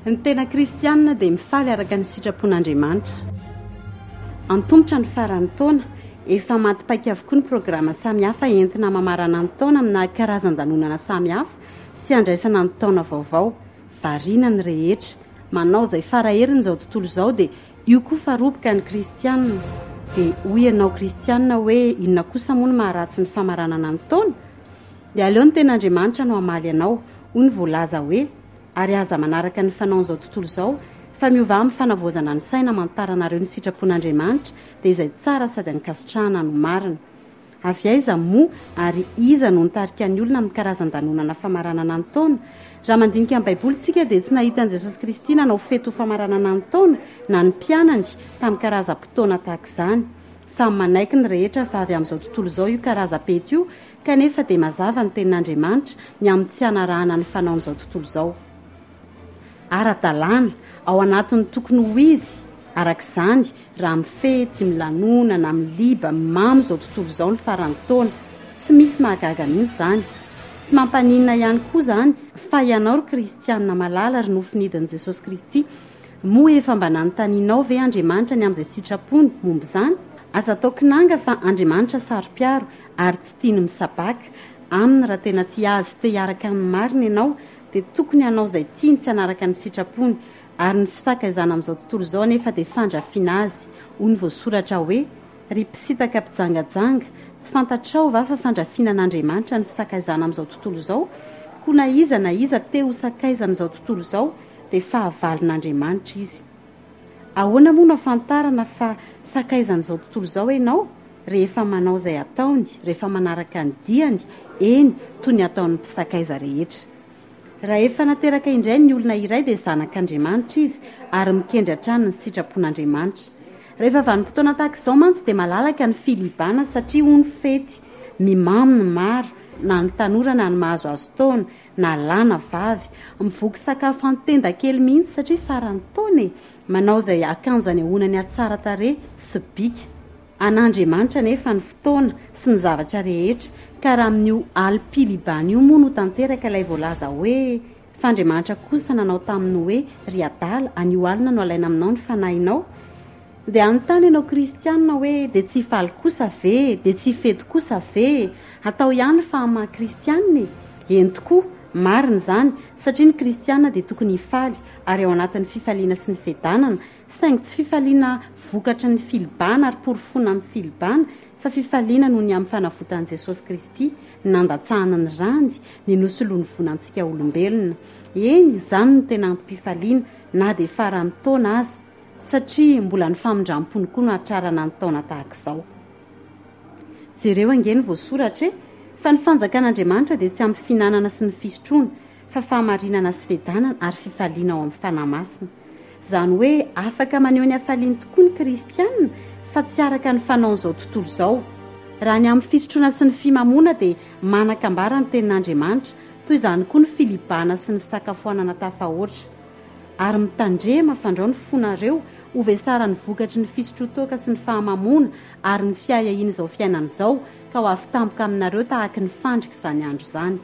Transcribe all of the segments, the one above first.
Ny tena kristianina dia mifaly araka ny sitrapon'Andriamanitra. Antomotra ny faran'ny taona, efa maty paika avokoa ny programa samihafa entina mamarana ny taona amina karazan-danonana samihafa sy handraisana ny taona vaovao. Variana ny rehetra, manao izay fara heriny izao tontolo izao dia io koa fa roboka ny kristianina. Dia hoy ianao kristianina hoe inona kosa moa no maharatsy ny famaranana ny taona? Dia aleo ny tenin'Andriamanitra no hamaly anao. Hoy ny voalaza hoe, Ary aza manaraka ny fanaon'izao tontolo izao, fa miovà amin'ny fanavaozana ny saina hamantaranareo ny sitrapon'Andriamanitra, dia izay tsara sady ankasitrahana no marina. Avy aiza moa ary iza no nitarika ny olona amin'ny karazan-danonana famaranana ny taona? Raha mandinika ny Baiboly isika dia tsy nahita an'i Jesosy Kristy nanao fety ho famaranana ny taona, na ny mpianany, tamin'ny karazam-potoana tahaka izany. Samy manaiky ny rehetra fa avy amin'izao tontolo izao io karazam-pety io, Kanefa dia mazava ny Tenin'Andriamanitra ny amin'ny tsy hanarahana ny fanaon'izao tontolo izao. Ara-dalàna, ao anatin'ny tokony ho izy, araka izany, raha mifety, milanonana, miliba, mimamo izao tontolo izao ny faran'ny taona. Tsy misy mahagaga mihitsy izany. Tsy mampaninona ihany koa izany, fa ianao ry kristiana malala, ry nofinidin'i Jesosy Kristy, Moa efa mba nanontanianao ve Andriamanitra ny amin'izay sitrapony momba izany? Aza atao kinanga fa Andriamanitra saro-piaro ary tsy tiany misabaka Aminy raha tena tia Azy sy te hiaraka Aminy marina ianao dia tokony hanao izay tiany tsy hanaraka ny sitrapony ary ny fisakaizana amin'izao tontolo izao anefa dia fandrafiana Azy hoy ny voasoratra hoe Ry mpisintaka mpijangajanga, tsy fantatrao va fa fandrafiana an'Andriamanitra ny fisakaizana amin'izao tontolo izao? Koa na iza na iza te ho sakaizan'izao tontolo izao dia fahavalon'Andriamanitra izy. Ahoana moa no afantarana fa sakaizan'izao tontolo izao ianao? Rehefa manao izay ataony, rehefa manaraka ny diany, eny, toy ny ataon'ny mpisakaiza rehetra. Raha efa nateraka indray ny olona iray dia zanak'Andriamanitra izy ary mikendry hatrany ny sitrapon'Andriamanitra. Rehefa vanim-potoana tahaka izao mantsy dia malalaka ny filibana satria hono fety, mimamo ny maro, na ny tanora na ny mahazoazo taona, na lahy na vavy, mivoky sakafo an-tenda kely mihitsy satria faran'ny taona e! Manao izay akanjo anehoana ny hatsara tarehy sy bika. An'Andriamanitra anefa ny fotoana sy ny zavatra rehetra ka raha amin'io alim-pilibana io moa no tanteraka ilay voalaza hoe Fa Andriamanitra kosa nanao taminy hoe, Ry adala, anio alina no alaina aminao ny fanahinao. Dia hanontany ianao kristianina hoe dia tsy hifaly kosa ve? Dia tsy hifety kosa ve? Hatao ihany fa amin'ny maha kristianina e! Eny tokoa, marina izany, satria ny kristianina dia tokony hifaly ary ao anatin'ny fifaliana sy ny fiadanana, saingy tsy fifaliana vokatry ny filibana ary porofoina amin'ny filibana, fa fifaliana noho ny amin'ny fanavotan'i Jesosy Kristy, ny nandatsahany ny rany, ny nosoloany voina antsika olombelona. Eny, izany no tena antom-pifaliana, na dia faran'ny taona aza. Satria mbola ny famindram-pony koa no hahatrarana ny taona tahaka izao. Jereo ange ny voasoratra e! Fa ny fanjakan'Andriamanitra dia tsy amin'ny fihinanana sy ny fisotroana, fa fahamarinana sy fiadanana ary fifaliana ao amin'ny Fanahy Masina. Izany hoe afaka maneho ny hafaliany tokoa ny kristiana fa tsy araka ny fanaon'izao tontolo izao. Raha ny amin'ny fisotroana sy ny fimamoana dia manan-kambara ny tenin'Andriamanitra, toy izany koa ny filibana sy ny fisakafoanana tafahoatra. Ary mitandrema fandrao ny fonareo ho vesaran'ny vokatry ny fisotroan-toaka sy ny fahamamoana ary ny fiahiahiana izao fiainana izao, ka ho avy tampoka aminareo tahaky ny fandrika izany andro izany.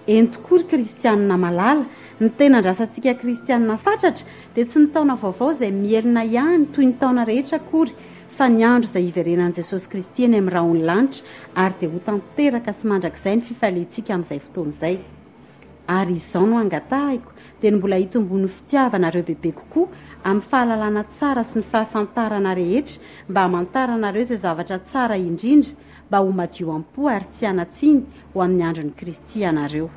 Eny tokoa ry kristianina malala, ny tena andrasantsika kristianina fatratra dia tsy ny taona vaovao izay mihelina ihany toy ny taona rehetra akory, fa ny andro izay hiverenan'i Jesosy Kristy eny amin'ny rahon'ny lanitra, ary dia ho tanteraka sy mandrakizay ny fifaliantsika amin'izay fotoana izay. Ary izao no angatahiko, dia ny mbola hitomboan'ny fitiavanareo bebe kokoa amin'ny fahalalana tsara sy ny fahafantarana rehetra, mba hamantaranareo izay zavatra tsara indrindra, mba ho madio am-po ary tsy hanan-tsiny ho amin'ny andron'i Kristy ianareo.